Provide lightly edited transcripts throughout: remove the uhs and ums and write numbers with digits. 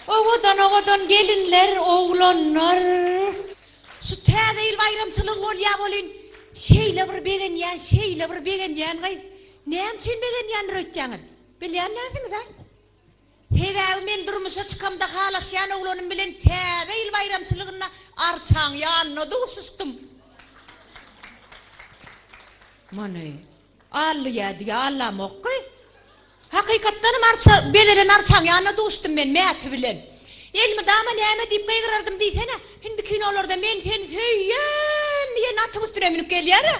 Owadan-owadan gelinler, oglanlar. Şu Täze ýyl baýramçylygy bolýa welin, şeýle bir begenýän, şeýle bir begenýän gyz. Näme üçin begenýändir öýtýäňiz? Bilýän dälsiňiz-ä? Sebäbi men durmuşa çykamda halaşýan oglanym bilen Täze ýyl baýramçylygynda arçaň ýanynda duşuşdym. Muny Ally ýa diýä allamok gyz. Hakykatdanam arça, bezelen arçaň ýanynda duşdum men Mäti bilen. Elmydama näme diýip gygyrardym diýsene, hindi kinolarda men seni söýýän diýen atyň üstüne münüp gelýär-ä.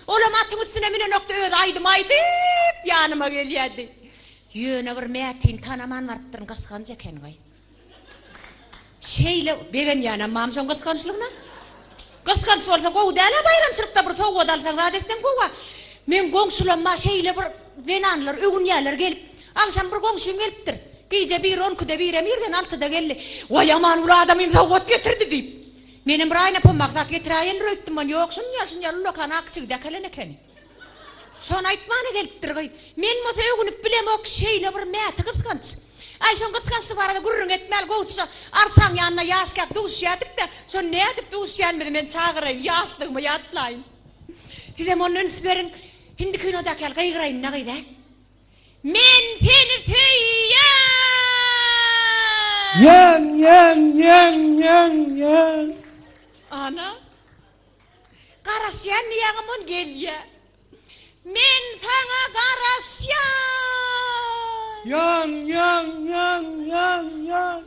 Olam atyň üstüne münenokdy özi aýdym aýdyp ýanyma gelýärdi. Ýöne bir Mätini tanaman barypdyryn gysganç eken gyz. Şeýle begenýänem bamy şoň gysgançlygyna? Gysganç bolsa gowy däl-ä baýramçylykda bir sowgat alsaň zat etseň gowy-a. Meň goňşulamma şeýle bir zenanlar öwünýärler gelip. Agşam bir goňşym gelipdir. Gije biri on ikide birem irden altyda geldi. Waý Amanguly adamym sowgat getirdi diýip. Menem bir aýna pommak zat getiräýendir öýtdüm ony ýok şunýal şunýal ullakan ak çigit äkelen ekeni. Şony aýtmana gelipdir gyz. Men bolsa öwünip bilemok, şeýle bir Mäti gysganç. Aý, şoň gysgançlygy barada gürrüň etmäli, gowusy şo arçaň ýanynda ýaşkäk duşýardyk-da, şo nädip duşýanymyzy men çagyraýyn, ýaşlygymy ýatlaýyn. Sizem onda üns beriň, hindi kinodaky ýaly gygyraýyn-da gyz, ä? Men seni söýýän! Ýen, ýen, ýen, ýen, ýen. Ana. Garaşýan diýýäňem ol gelýä. Men saňa garaşýan. Ýan ýan ýan ýan ýan.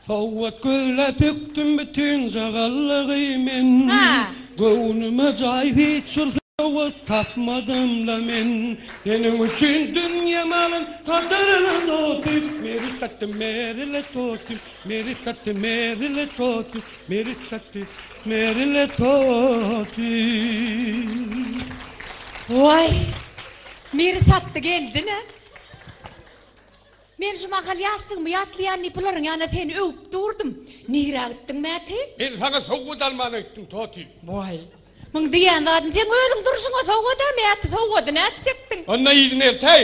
Sowgat gözläp ökdüm bütin jagallygy men. Göwnüme jaý hiç bir sowgat tapmadym-la men. Seniň üçin dünýe malyn gadyryny totym. Meri satdy merile totym, meri satdy merile totym. Meri satdy, merile toty. Waý, Meri satdy geldi-ne. Men şu mahal ýaşlygymy ýatlaýan diýip bularyň ýanynda seni öwüp durdum. Nirä gitdiň, Mäti? Men saňa sowgat almana gitdim, Toty. Waý, muň diýýän zadyny seň özüň durşuňa sowgat-a, Mäti, sowgady nätjekdiň? Onda yzyny eltäý.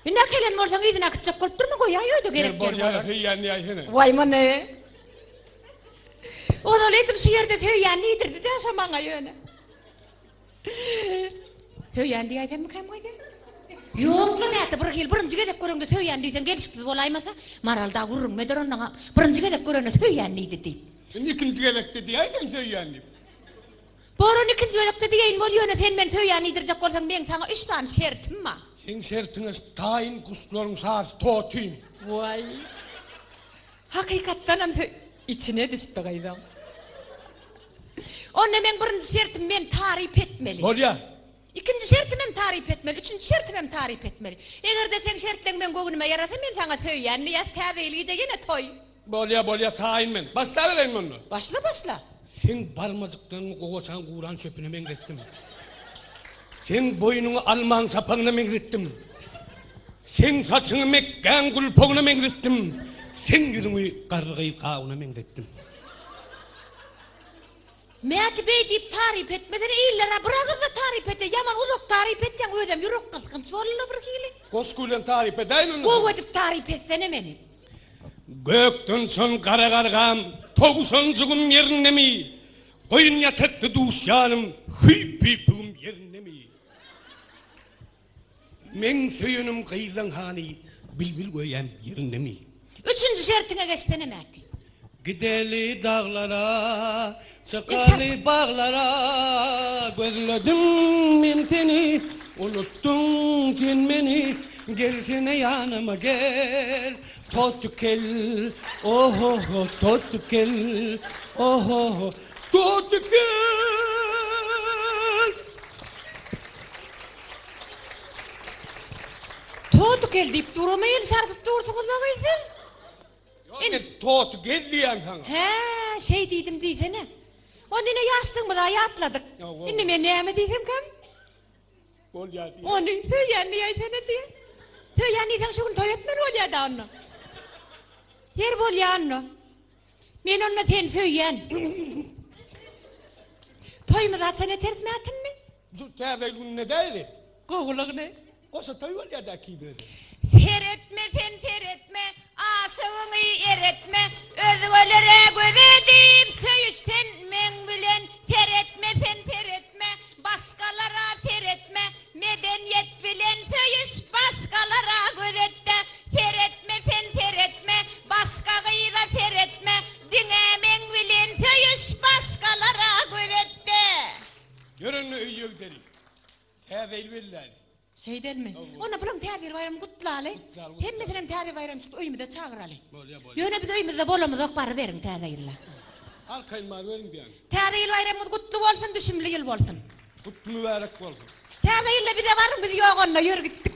Indi äkelen bolsaň yzyna äkitjek bolup durma goýaý öýde gerek ýeri bolar. Söýýän diýäýsene. Waý muny. Ozal edil şu ýerde söýýän diýdirdi-dä şo maňa ýöne. Söýýän diýäýsemmikäm goýda? Ýok-la nätdi bir hili birinji gezek göreňde söýýän diýseň gelşiksiz bolaýmasa. Maral dagy gürrüňimi eder ondan birinji gezek görende söýýän diýdi diýip. Indi ikinji gezekde diýäýseň söýýän diýip. Bor ony ikinji gezekde diýeýin bol ýöne sen meni söýýän diýdirjek bolsaň meň saňa üç sany şertim bar. Seň şertiňe taýyn guşlaryň şasy totym. Waý. Hakykatdanam söý içine düşdi gyzyň. Onda meň birinji şertim meni taryp etmeli. Bolýa. Ikinji şertimem taryp etmeli, üçünji şertimem taryp etmeli. Eger-de seň şertleň meň göwnüme ýarasa men saňa söýýän diýýär, täze ýyl gije ýene toý. Bolýa, bolýa, taýyn men. Başlabereýinmi onda? Başla, başla. Seň barmajyklaryňy gowaçaň guran çöpüne meňzetdim. Seň boýnuňy almaň sapagyna meňzetdim. Seň saçyňy mekgäň gulpagyna meňzetdim. Seň ýüzüňi garry gyz gawuna meňzetdim. Mäti beý diýip taryp etmesene illere bir agyzda taryp etse ýaman uzak taryp etýäň özem ýürek gysgynç boldy bir hili. Goşgy bilen taryp edäýin onda. Gowy edip taryp etsene meni. Gökden uçan gara gargam, towşanjygym ýerindemi? Goýun ýatakda duşýanym, hüýp-hüýpügim ýerindemi? Meň söýenim gyzlaň hany, bilbil göýäm ýerindemi? Üçünji şertiňe geçsene Mäti. Gideli daglara, çykaly baglara, Gözledim men seni, unutdyň sen meni, Gelsene ýanyma gel, toty kel, ohoho, toty kel, ohoho, toty kel. Toty kel diýip durama el çarpyp dursuňyz-la gyz siz. Ýok, men toty gel diýýän saňa. Hä, şeý diýdim diýsene. Onda ine ýaşlygymyz-a ýatladyk. Indi men näme diýsemkäm? Bolýar diý. Ony söýýän diýäýsene diý. Söýýän diýseň şu gün toý etmeli bolýar-da onda. Ýer bolýar onda. Men onda seni söýýän. Toýumyzy haçan eteris Mätinmi? Şu täze ýyl gününe däli. Gowulygyny. Goşa toý bolýar-da ikimize. Seretme sen seretme. Ýör onda öýe gideli. Täze ýyl belläli. Şeýdelmi? Onda bulaň Täze ýyl baýramyny gutlaly. Hemmesinem Täze ýyl baýramçylyk öýümize çagyraly. Bolýa, bolýa. Ýöne biz öýümizde bolamyzok, baryberiň Täze ýylda. Arkaýyn baryberiň diýýän. Täze ýyl baýramyňyz gutly bolsun, düşümli ýyl bolsun. Gutly mübärek bolsun. Täze ýylda bize baryň, biz ýok onda, ýör gitdik.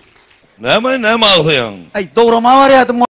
Näme, näme agzaýaň? Aý, dograma barýadym.